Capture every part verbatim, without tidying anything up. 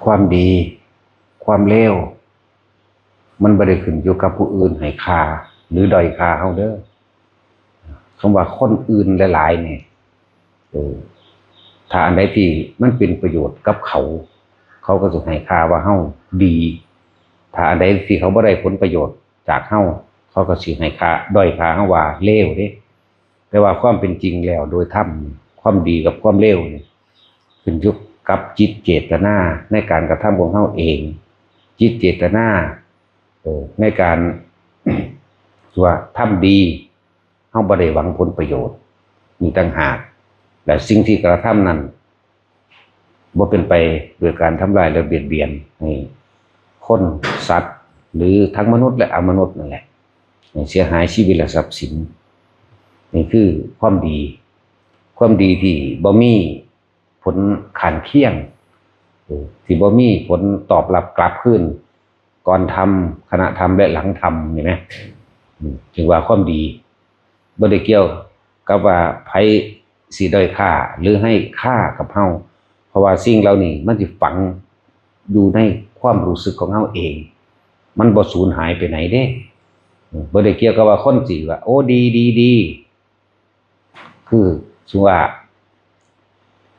ความดี ความเลว มันบ่ได้ขึ้นอยู่กับผู้อื่นให้ค่าหรือด้อยค่าเฮาเด้อ คำว่าคนอื่นหลายๆเนี่ย เออ ถ้าอันใดที่มันเป็นประโยชน์กับเขา เขาก็สิให้ค่าว่าเฮาดี ถ้าอันใดที่เขาบ่ได้ผลประโยชน์จากเฮา เขาก็สิให้ค่าด้อยค่าเฮาว่าเลวเด้ แต่ว่าความเป็นจริงแล้วโดยธรรม ความดีกับความเลวนี่ขึ้นอยู่กับจิตเจตนาในการกระทำของเฮาเอง จิตเจตนา เออ ในการ ว่าทำดี เฮาบ่ได้หวังผลประโยชน์ นี่ต่างหาก และสิ่งที่กระทำนั้น บ่เป็นไปโดยการทำลายและเบียดเบียนให้คน สัตว์ หรือทั้งมนุษย์และอมนุษย์นั่นแหละ ให้เสียหายชีวิตและทรัพย์สิน นี่คือความดี ความดีที่บ่มีผลข้างเคียง เออ ที่บ่มีผลตอบรับกลับคืน ก่อนทำ ขณะทำ และหลังทำ นี่นะ อืม จึงว่าความดี บ่ได้เกี่ยวกับว่าไผสิด้อยค่าหรือให้ค่ากับเฮา เพราะว่าสิ่งเหล่านี้มันสิฝังอยู่ในความรู้สึกของเฮาเอง มันบ่สูญหายไปไหนเด้ อืม บ่ได้เกี่ยวกับว่าคนสิว่า โอ้ ดี ดี ดี คือสมมุติว่า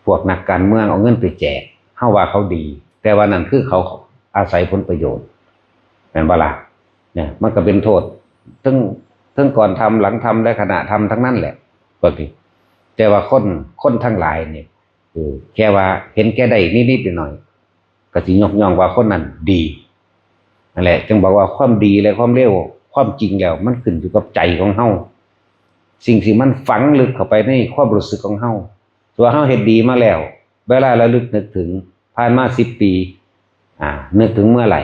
พวกนักการเมืองเอาเงินไปแจก เฮาว่าเขาดี แต่ว่านั่นคือเขาอาศัยผลประโยชน์ แม่นบ่ล่ะ เนี่ย มันก็เป็นโทษ ทั้ง ทั้งก่อนทำ หลังทำ และขณะทำทั้งนั้นแหละ พวกนี้ แต่ว่าคน คนทั้งหลายนี่ เออ แค่ว่าเห็นแก่ได้นิดๆหน่อยๆ ก็สิยกย่องว่าคนนั้นดี นั่นแหละ จึงบอกว่าความดีและความเลว ความจริงแล้วมันขึ้นอยู่กับใจของเฮา สิ่งที่มันฝังลึกเข้าไปในความรู้สึกของเฮา ตัวเฮาเฮ็ดดีมาแล้ว เวลาระลึกนึกถึง ผ่านมาสิบปี อ่า นึกถึงเมื่อไหร่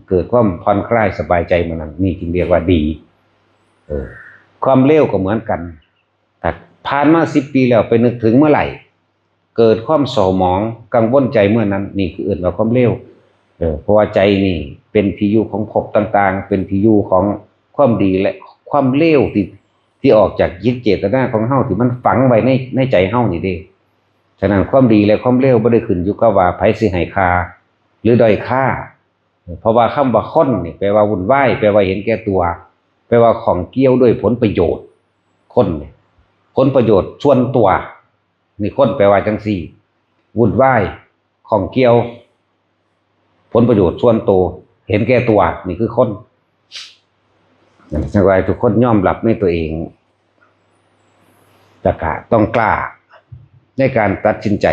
เกิดความผ่อนคลายสบายใจเมื่อนั้น นี่จึงเรียกว่าดี เออ ความเลวก็เหมือนกัน ถ้าผ่านมาสิบปีแล้วไปนึกถึงเมื่อไหร่ เกิดความเศร้าหมองกังวลใจเมื่อนั้น นี่คือเอิ้นว่าความเลว เออ เพราะว่าใจนี่เป็นที่อยู่ของภพต่างๆ เป็นที่อยู่ของความดีและความเลวที่ ที่ออกจากจิตเจตนาของเฮาที่มันฝังไว้ใน ในใจเฮานี่เด้ ฉะนั้นความดีและความเลวบ่ได้ขึ้นอยู่กับว่าไผสิให้ค่าหรือด้อยค่า เพราะว่าคำว่าคนนี่แปลว่าวุ่นวาย แปลว่าเห็นแก่ตัว แปลว่าข้องเกี่ยวด้วยผลประโยชน์ คนนี่ ผลประโยชน์ส่วนตัว นี่คนแปลว่าจังซี่ วุ่นวาย ข้องเกี่ยว ผลประโยชน์ส่วนตัว เห็นแก่ตัว นี่คือคน นั่นแสดงว่าทุกคนยอมรับในตัวเอง แล้วก็ต้องกล้าในการตัดสินใจ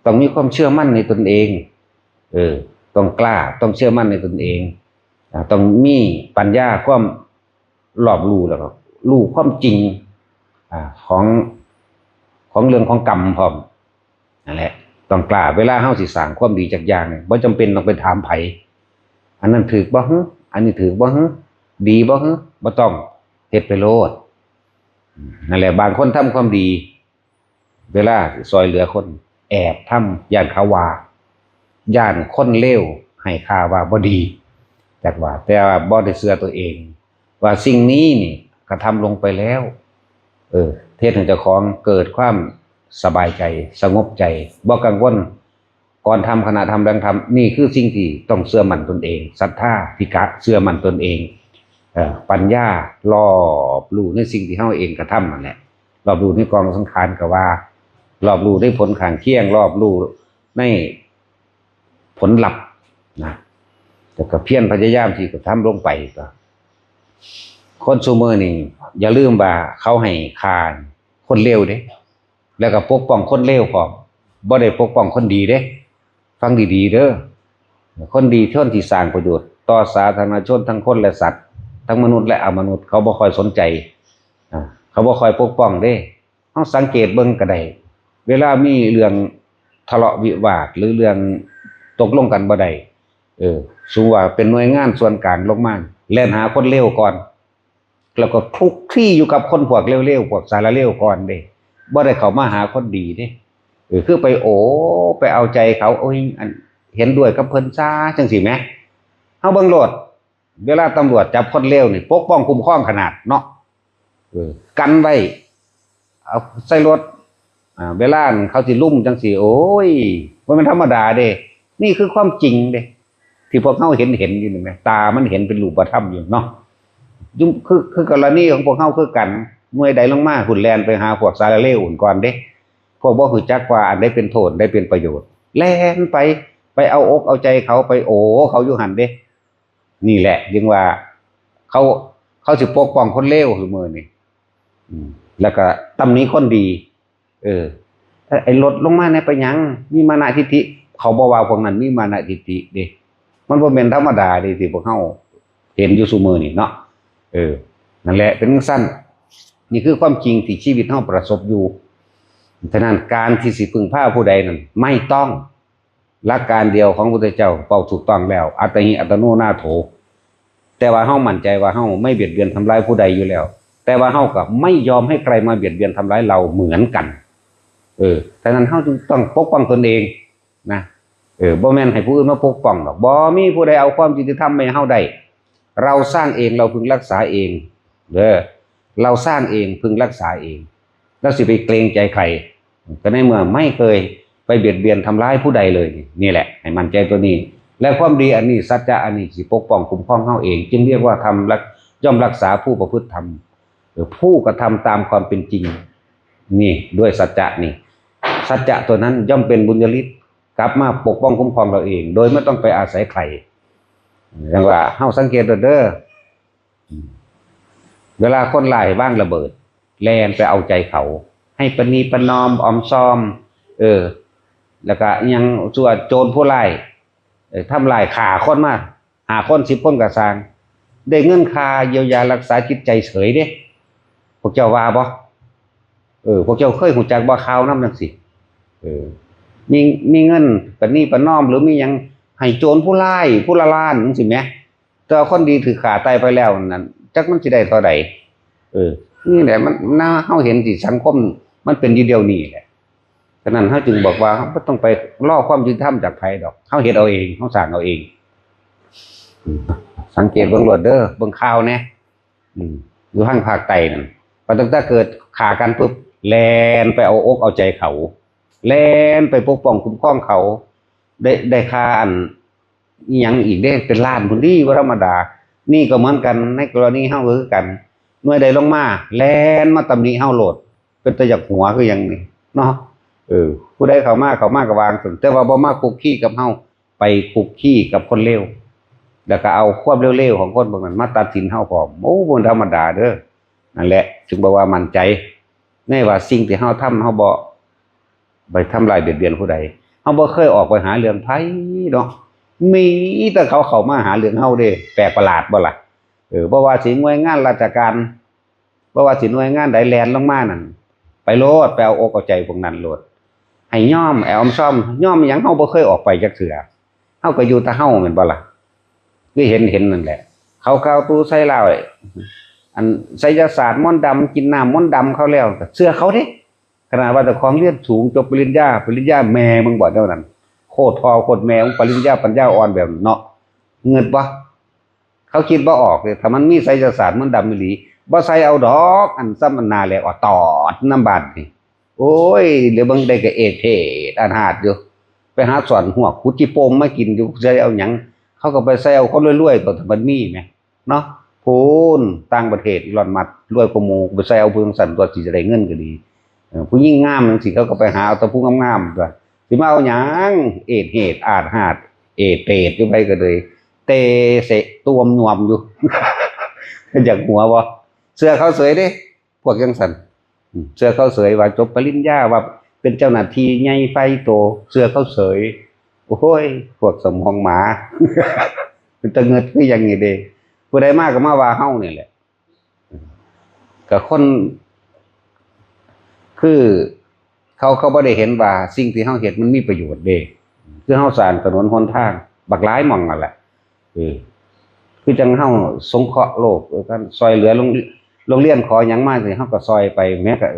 ต้องมีความเชื่อมั่นในตนเอง เออ ต้องกล้า ต้องเชื่อมั่นในตนเอง อ่า ต้องมีปัญญา ความรอบรู้ แล้วก็รู้ความจริง อ่า ของ ของเรื่องของกรรมพร้อม นั่นแหละ ต้องกล้า เวลาเฮาสิสร้างความดีจักอย่าง บ่จำเป็นต้องไปถามไผ อันนั้นถืกบ่ฮึ อันนี้ถืกบ่ฮึ ดีบ่ฮึ บ่ต้อง เฮ็ดไปโลด นั่นแหละ บางคนทำความดี เวลาซอยเหลือคน แอบทำ ย้านเขาว่า ย้านคนเลวให้ค่าว่าบ่ดี จักว่า แต่ว่าบ่ได้เชื่อตัวเอง ว่าสิ่งนี้นี่กระทำลงไปแล้ว เออ เฮ็ดให้เจ้าของเกิดความสบายใจ สงบใจ บ่กังวล ก่อนทำ ขณะทำ หลังทำ นี่คือสิ่งที่ต้องเชื่อมั่นตนเอง ศรัทธา ที่กะเชื่อมั่นตนเอง เอ่อ ปัญญารอบรู้ในสิ่งที่เฮาเองกระทำนั่นแหละ รอบรู้ในกองสังขารก็ว่า รอบรู้ในผลข้างเคียง รอบรู้ในผลลัพธ์นะ แล้วก็เพียรพยายามที่กระทำลงไปก็ คนซุมื้อนี่อย่าลืมว่าเขาให้ค่าคนเลวเด้ แล้วก็ปกป้องคนเลวพร้อม บ่ได้ปกป้องคนดีเด้ ฟังดีๆเด้อ คนดี คนที่สร้างประโยชน์ต่อสาธารณชน ทั้งคนและสัตว์ ทั้งมนุษย์และอมนุษย์ เขาบ่ค่อยสนใจ อ่า เขาบ่ค่อยปกป้องเด้ เฮาสังเกตเบิ่งก็ได้ เวลามีเรื่องทะเลาะวิวาท หรือเรื่องตกลงกันบ่ได้ เออ สมมุติว่าเป็นหน่วยงานส่วนกลางลงมา แล่นหาคนเลวก่อน แล้วก็คลุกคลีอยู่กับคนพวกเลวๆ พวกสารเลวก่อนเด้ บ่ได้เข้ามาหาคนดีเด้ เออ คือไป โอ้ ไปเอาใจเขา โอ้ย อัน เห็นด้วยกับเพิ่นซะ จังซี้แหม เฮาเบิ่งโลด เวลาตำรวจจับคนเลวนี่ ปกป้องคุ้มครองขนาดเนาะ เออ กันไว้ เอาใส่รถ อ่า เวลาเขาสิลุมจังซี้ โอ้ย บ่แม่นธรรมดาเด้ นี่คือความจริงเด้ ที่พวกเฮาเห็นเห็นอยู่นี่แหม ตามันเห็นเป็นรูปธรรมอยู่เนาะ อยู่ คือ คือกรณีของพวกเฮาคือกัน หน่วยใดลงมา พุ้นแล่นไปหาพวกสาระเลวพุ้นก่อนเด้ พวกบ่รู้จักว่าอันใดเป็นโทษ อันใดเป็นประโยชน์ แล่นไป ไปเอาอกเอาใจเขา ไปโอ้เขาอยู่หั่นเด้ นี่แหละ จึงว่า เขา เขาสิปกป้องคนเลวซุมื้อนี่ อืม แล้วก็ตำหนิคนดี เออ ไอ้ลดลงมาเนี่ยไปหยัง มีมานะทิฐิ เขาบ่ว่าพวกนั้นมีมานะทิฐิเด้ มันบ่แม่นธรรมดาเด้ ที่พวกเฮาเห็นอยู่ซุมื้อนี่เนาะ เออ นั่นแหละ เป็นจั่งซั้น นี่คือความจริงที่ชีวิตเฮาประสบอยู่ ฉะนั้นการที่สิพึ่งพาผู้ใดนั้น ไม่ต้อง หลักการเดียวของพระพุทธเจ้าเว้าถูกต้องแล้ว อัตตาหิอัตโนนาโถ แต่ว่าเฮามั่นใจว่าเฮาไม่เบียดเบียนทำร้ายผู้ใดอยู่แล้ว แต่ว่าเฮาก็ไม่ยอมให้ใครมาเบียดเบียนทำร้ายเราเหมือนกัน เออ ฉะนั้นเฮาจึงต้องปกป้องตนเองนะ เออ บ่แม่นให้ผู้อื่นมาปกป้องดอก บ่มีผู้ใดเอาความยุติธรรมมาให้เฮาได้ เราสร้างเอง เราพึงรักษาเอง เด้อ เราสร้างเอง พึงรักษาเอง เราสิไปเกรงใจใคร ก็ในเมื่อไม่เคยไปเบียดเบียนทำร้ายผู้ใดเลย นี่แหละ ให้มั่นใจตัวนี้ และความดีอันนี้ สัจจะอันนี้สิปกป้องคุ้มครองเฮาเอง จึงเรียกว่าธรรมรัก ย่อมรักษาผู้ประพฤติธรรม หรือผู้กระทำตามความเป็นจริง นี่ ด้วยสัจจะนี่ สัจจะตัวนั้นย่อมเป็นบุญญาฤทธิ์ กลับมาปกป้องคุ้มครองเราเอง โดยไม่ต้องไปอาศัยใคร อย่างว่าเฮาสังเกตเด้อ เวลาคนร้ายวางระเบิด แล่นไปเอาใจเขา ให้ประนีประนอมออมซอม เออ แล้วก็ยังส่วนโจรผู้ร้าย เออ ทำร้ายฆ่าคนมา ห้าคน สิบคนก็ซ่าง ได้เงินค่าเยียวยารักษาจิตใจเฉยเด้ พวกเจ้าว่าบ่ เออ พวกเจ้าเคยรู้จักบ่ ข่าวนำจั่งซี้ เออ มี มีเงินประนีประนอม หรือมีหยัง ให้โจรผู้ร้าย ผู้ละล้านจั่งซี้แหม แต่ว่าคนดีถูกฆ่าตายไปแล้วนั่น จักมันสิได้เท่าใด เออ นี่แหละมัน นะ เฮาเห็นที่สังคมมันเป็นอยู่เดี๋ยวนี้แหละ ฉะนั้นเฮาจึงบอกว่าเฮาบ่ต้องไปรอความยุติธรรมจากไผดอก เฮาเฮ็ดเอาเอง เฮาสร้างเอาเอง อืม สังเกตเบิ่งโลดเด้อ เบิ่งข่าวแหน่ อืม อยู่ทางภาคใต้นั่น พอตั้งแต่เกิดฆ่ากันปุ๊บ แล่นไปเอาอกเอาใจเขา แล่นไปปกป้องคุ้มครองเขา ได้ ได้ฆ่าอัน อิหยังอีกเด้ เป็นล้านพุ้นเด้ บ่ธรรมดา นี่ก็เหมือนกัน ในกรณีเฮาก็คือกัน หน่วยใดลงมา แล่นมาตำหนิเฮาโลด เป็นตาอยากหัวคือหยังนี่ เนาะ เออ ผู้ใดเข้ามา เข้ามาก็วางซั่น แต่ว่าบ่มาคุกคีกับเฮา ไปคุกคีกับคนเลว แล้วก็เอาความเลวๆของคนพวกนั้นมาตัดสินเฮาพร้อม โอ้ บ่ธรรมดาเด้อ นั่นแหละ จึงบอกว่ามั่นใจ ในว่าสิ่งที่เฮาทำ เฮาบ่ไปทำร้ายเบียดเบียนผู้ใด เฮาบ่เคยออกไปหาเรื่องไผเนาะ มีแต่เขาเข้ามาหาเรื่องเฮาเด้ แปลกประหลาดบ่ล่ะ เออ บ่ว่าสิหน่วยงานราชการ บ่ว่าสิหน่วยงานใด แล่นลงมานั่น ไปโลด ไปเอาอกเอาใจพวกนั้นโลด ให้ยอม ให้ออมซอม ยอมหยัง เฮาบ่เคยออกไปจักเทื่อ เฮาก็อยู่แต่เฮาแม่นบ่ล่ะ คือเห็น เห็นนั่นแหละ เขากล่าวตู่ใส่ลาว อันไสยศาสตร์มนต์ดำ กินน้ำมนต์ดำเขาแล้ว ก็เชื่อเขาเด้ ขนาดว่าเจ้าของเรียนสูง จบปริญญา ปริญญาแม่มึงบ่เท่านั้น โคตรพ่อโคตรแม่มึง ปริญญาปัญญาอ่อนแบบนั้นเนาะ เงินบ่ เขาคิดบ่ออกเลย ถ้ามันมีไสยศาสตร์มนต์ดำอีหลี บ่ใส่เอาดอก อันซ้ำอันหน้าแหลกออดตอดนำบาดนี่ โอ้ย เดี๋ยวเบิ่งได้ก็เอดเทดอาดหาดอยู่ ไปหาสอนหวกขุดขี้โป่งมากินอยู่ ใส่เอาหยัง เขาก็ไปใส่เอาคนรวยๆ ตัวถ้ามันมีแหม เนาะ พู้น ต่างประเทศ อีลอนมัสก์รวยกว่าหมู่ ไปใส่เอาผู้จั่งซั้นตัว สิจะได้เงินก็ดี เออ ผู้หญิงงามจั่งซี้ เขาก็ไปหาเอาแต่ผู้งามๆ ตัว สิมาเอาหยัง เอดเทดอาดหาด เอดเปดอยู่ไปก็เลย เตเสะตวมนวมอยู่ อยากหัวบ่ เชื่อเขาเฉยเด้ พวกจั่งซั้น อืม เชื่อเขาเฉยว่าจบปริญญา ว่าเป็นเจ้าหน้าที่ใหญ่ไฟโต เชื่อเขาเฉย โอ้ย พวกสมองหมา เป็นตาเงิดคือหยังนี่เด้ ผู้ใดมาก็มาว่าเฮานี่แหละ ก็คน คือเขา เขาบ่ได้เห็นว่าสิ่งที่เฮาเฮ็ดมันมีประโยชน์เด้ คือเฮาสร้างถนนหนทาง บักหลายหม่องนั่นแหละ เออ คือจั่งเฮาสงเคราะห์โลก เออ การช่วยเหลือโรง โรงเรียนขอหยังมาสิ เฮาก็ช่วยไป แม้กระ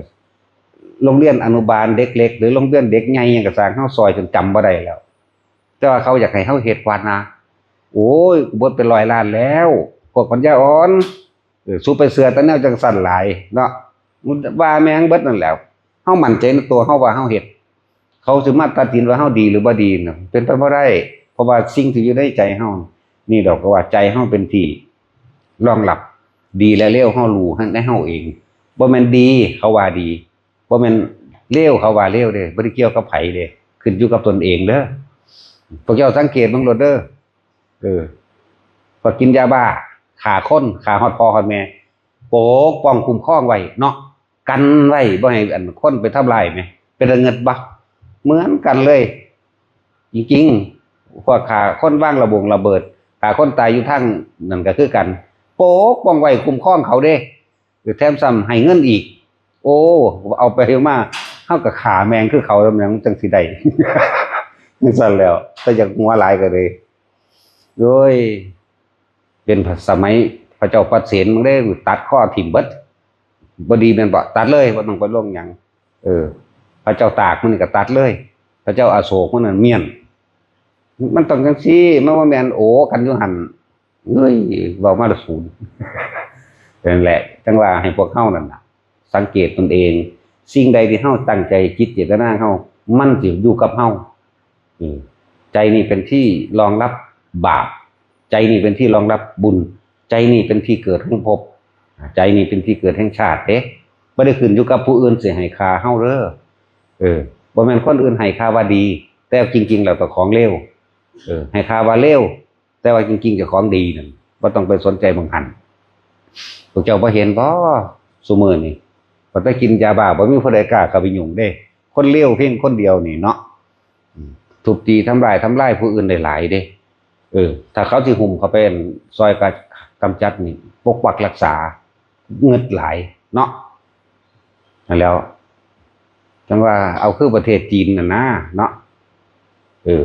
โรงเรียนอนุบาลเด็กเล็ก หรือโรงเรียนเด็กใหญ่หยังก็ซ่าง เฮาช่วยจนจำบ่ได้แล้ว แต่ว่าเขาอยากให้เฮาเฮ็ดวัดนะ โอ้ย เบิดเป็นร้อยล้านแล้ว พวกปัญญาอ่อน เออ สูไปเชื่อแต่แนวจั่งซั้นหลายเนาะ ว่าแม่งเบิดนั่นแหล้ว เฮามั่นใจในตัวเฮาว่าเฮาเฮ็ด เขาสิมาตัดสินว่าเฮาดีหรือบ่ดีน่ะ เป็นไปบ่ได้ เพราะว่าสิ่งที่อยู่ในใจเฮา นี่ดอกก็ว่าใจเฮาเป็นที่รองรับ ดีและเลวเฮารู้ในเฮาเอง บ่แม่นดีเขาว่าดี บ่แม่นเลวเขาว่าเลวเด้ บ่ได้เกี่ยวกับไผเด้ ขึ้นอยู่กับตนเองเด้อ พวกเจ้าสังเกตเบิ่งโลดเด้อ เออ พวกกินยาบ้า ฆ่าคน ฆ่าฮอดพ่อฮอดแม่ ปกป้องคุ้มครองไว้เนาะ กันไว้บ่ให้อันคนไปทำลายแหม เป็นตาเงิดบ่ เหมือนกันเลย จริงๆ พวกฆ่าคนวางระบงระเบิด ฆ่าคนตายอยู่ทางนั่นก็คือกัน ปกป้องไว้คุ้มครองเขาเด้ แถมซ้ำให้เงินอีก โอ้ เอาไปเอามา เฮาก็ฆ่าแม่งคือเขาแล้วแม่งจังสิได้ จังซั่นแล้ว แต่อยากหัวหลายก็เลย โอ้ย เป็นสมัยพระเจ้าปเสน มึงได้ตัดคอทิ่มเบิด บ่ดีแม่นบ่ ตัดเลย บ่ต้องไปลงหยัง เออ พระเจ้าตากมันก็ตัดเลย พระเจ้าอโศกมันนั่นเมี้ยน มันต้องจังซี่ มันบ่แม่นโอกันอยู่หั่น เฮ้ย เว้ามาละศูนย์ นั่นแหละ จังว่าให้พวกเฮานั่นน่ะ สังเกตตนเอง สิ่งใดที่เฮาตั้งใจจิตเจตนาเฮา มันสิอยู่กับเฮา อืม ใจนี่เป็นที่รองรับบาป ใจนี่เป็นที่รองรับบุญ ใจนี่เป็นที่เกิดแห่งภพ ใจนี่เป็นที่เกิดแห่งชาติเด้ บ่ได้ขึ้นอยู่กับผู้อื่นสิให้ค่าเฮาเด้อ เออ บ่แม่นคนอื่นให้ค่าว่าดี แต่จริงๆ แล้วก็ของเลว เออ ให้ค่าว่าเลว แต่ว่าจริงๆ เจ้าของดีนั่น บ่ต้องไปสนใจหม่องหั่น พวกเจ้าบ่เห็นบ่ ซุมื้อนี่ พอแต่กินยาบ้า บ่มีผู้ใดกล้าเข้าไปยุ่งเด้ คนเลวเพียงคนเดียวนี่เนาะ อืม ทุบตีทำร้าย ทำลายผู้อื่นได้หลายเด้ เออ ถ้าเขาสิหุมเข้าไปซอยกะ-, กำจัดนี่ ปกปักรักษา เงิดหลายเนาะ นั่นแหล้ว จังว่าเอาคือประเทศจีนน่ะนะ เนาะ เออ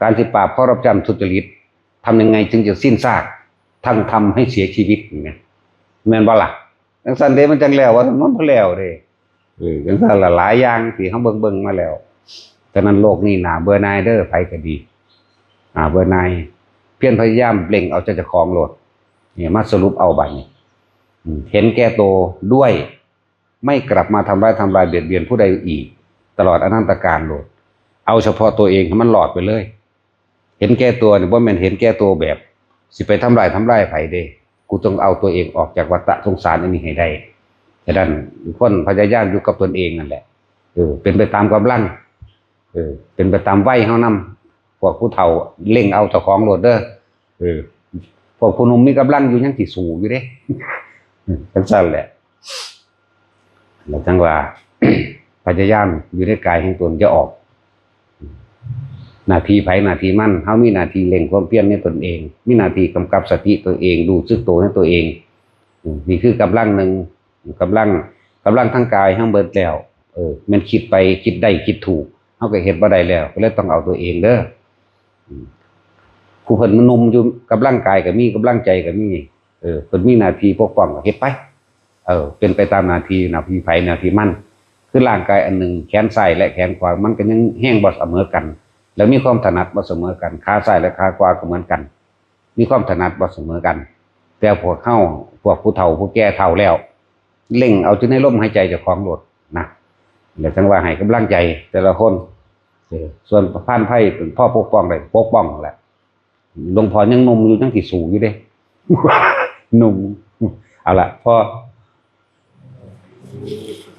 การสิปราบคอร์รัปชันทุจริต ทำยังไงถึงจะสิ้นซาก ทั้งทำให้เสียชีวิต อย่างเงี้ย แม่นบ่ล่ะ จังซั่นเด้ มันจังแล้ว ว่ามันบ่แล้วเด้ เออ จังซั่นล่ะ หลายอย่างที่เฮาเบิ่งๆ มาแล้ว ฉะนั้นโลกนี้น่าเบื่อหน่ายเด้อ ไผก็ดี น่าเบื่อหน่าย เพียรพยายามเร่งเอาใจเจ้าของโลด เนี่ย มาสรุปเอาบัดนี้ อืม เห็นแก่ตัวด้วย ไม่กลับมาทำร้ายทำลายเบียดเบียนผู้ใดอีก ตลอดอนันตกาลโลด เอาเฉพาะตัวเองให้มันรอดไปเลย เห็นแก่ตัวนี่บ่แม่นเห็นแก่ตัวแบบ สิไปทำลายทำลายไผเด้ กูต้องเอาตัวเองออกจากวัฏสงสารอันนี้ให้ได้ ฉะนั้นคนพยายามอยู่กับตนเองนั่นแหละ เออ เป็นไปตามกำลัง เออ เป็นไปตามวัยเฮานำ พวกผู้เฒ่าเร่งเอาเจ้าของโลดเด้อ เออ พวกผู้หนุ่มมีกำลังอยู่ยังสิสู้อยู่เด้ จังซั่นแหละ แล้วจังว่า พยายามอยู่ในกายแห่งตนจะออก หน้าที่ไผหน้าที่มัน เฮามีหน้าที่เร่งความเพียรในตนเอง มีหน้าที่กำกับสติตัวเอง รู้สึกตัวในตัวเอง อืม นี่คือกำลังหนึ่ง กำลัง กำลังทางกายเฮาเบิดแล้ว เออ แม่นคิดไป คิดได้ คิดถูก เฮาก็เฮ็ดบ่ได้แล้ว ก็เลยต้องเอาตัวเองเด้อ อืม ผู้เพิ่นหนุ่มอยู่ กำลังกายก็มี กำลังใจก็มี เออ เพิ่นมีหน้าที่ปกป้องก็เฮ็ดไป เออ เป็นไปตามหน้าที่ หน้าที่ไผหน้าที่มัน คือร่างกายอันหนึ่ง แขนซ้ายและแขนขวา มันก็ยังแฮงบ่เสมอกัน แล้วมีความถนัดบ่เสมอกัน ขาซ้ายและขาขวาก็เหมือนกัน มีความถนัดบ่เสมอกัน แต่พวกเฮา พวกผู้เฒ่าผู้แก่เฒ่าแล้ว เร่งเอาอยู่ในลมหายใจเจ้าของโลดนะ แล้วจังว่าให้กำลังใจแต่ละคน เออ ส่วนพานไพร่เป็นพ่อปกป้องได้ ปกป้องแหละ หลวงพ่อยังหนุ่มอยู่ ยังสิสู้อยู่เด้ หนุ่ม เอาละ พอ